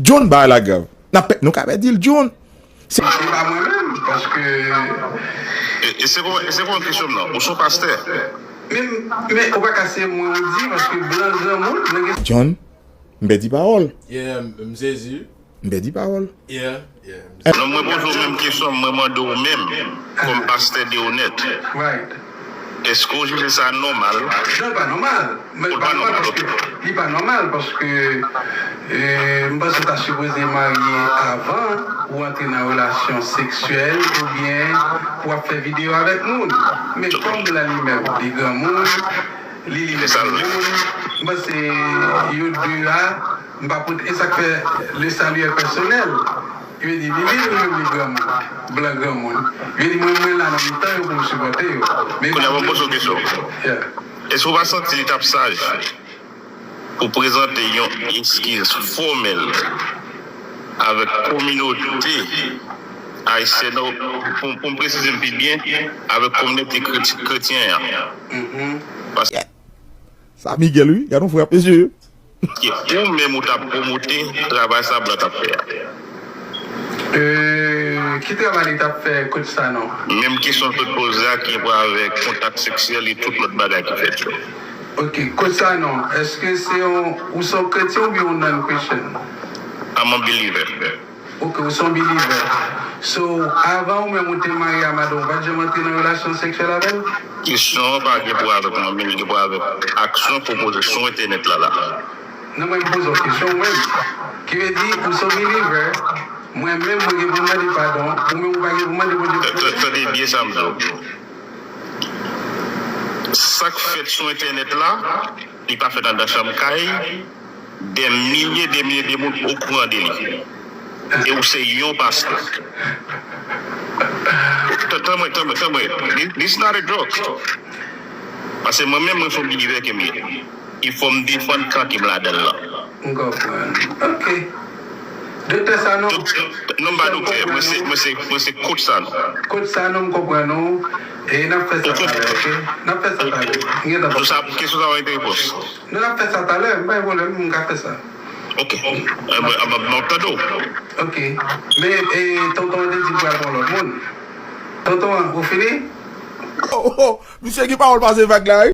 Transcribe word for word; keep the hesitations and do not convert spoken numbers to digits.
John, bagay la grav. N ap pè-, nou ka pèdi l, John. Se... E pa mwen menm, paske... E, e se kon, e se kon kesyon m nan. Ou se yon pastè? Men, men ou pa ka se mwen ou di, paske blan granmoun, blan gen... John, m pèdi pawòl. Yeah, m sezi. M pèdi pawòl. Yeah, yeah. Non, mwen poze w menm kesyon, mwen mande w menm, kòm pastè de onèt. Right. Èske w jije sa nòmal? Non, li pa nòmal. Men li pa nòmal paske, li pa nòmal paske, eh, m panse w ta sipoze marye avan ou antre nan relasyon seksyèl oubyen w ap fè videyo avèk moun. Men kòm la li menm, li granmoun, li, li, li granmoun, m panse yo de a, m pa pot, e sa k fè le salut est personnel. Yo di, li, li, li menm, li granmoun, blan granmoun. Yo di, mwen, mwen la nan mitan yo pou m sipòte yo. Men... Kounye a, ban m poze w kesyon. Yeah. Èske w pa santi li t ap saj pou prezante yon eskiz fòmèl avèk kominote ayisyèn nan, pou, pou m presize m pi byen, avèk kominote kreti-, kretyen an? Mhm. Paske Sa Miguel, wi. Gade yon frap, mesye. Ou menm ou t ap pwomote travay sa blan t ap fè a? Euh, ki travay li t ap fè, Coach Sanon? Menm kesyon m sot poze a ki gen pou wè avèk kontak seksyèl e tout lòt bagay ki fèt yo. Ok, Coach Sanon, èske se yon, ou se yon kretyen oubyen yon non-Christian? I'm a believer. Ok, ou se yon believer. So, avan ou menm ou te marye a madanm ou, ou pa t janm antre nan relasyon seksyèl avè l? Kesyon an pa gen pou wè avèk mwen, men li gen pou wè avèk aksyon, pwopozisyon entènèt la la. Non, mwen poze w kesyon, ou menm. Ki vle di, ou se yon believer, mwen menm, mwen gen pou mande padon, ou menm, ou pa gen pou mande Bondye padon. Tande byen sa m di w. Sa k fèt sou entènèt la, li pa fèt anndan chanm kay, dè milye, dè milye de moun okouran de li. E ou se yon pastè. Tan mwen, tan mwen, tan mwen. This not a joke. Paske mwen menm, mwen se yon believer ke m ye. E fò m defann kan ke m ladan l lan. M konprann. Ok. Doktè Sanon. Non, m pa doktè. Mwen se, mwen se, mwen se Coach Sanon. Coach Sanon, m konprann ou. E n ap fè sa talè, ok? N ap fè sa talè. M gentan... Sou sa, kesyon sa va gen repons. Non, n ap fè sa talè. M pa gen pwoblèm, m ka fè sa. Ok. Mwen ap tande w. Ok. Men, e, tonton an te di l pral pran lòt moun. Tonton an, ou fini? Oh, oh, misye gen pawòl pase vag la, wi.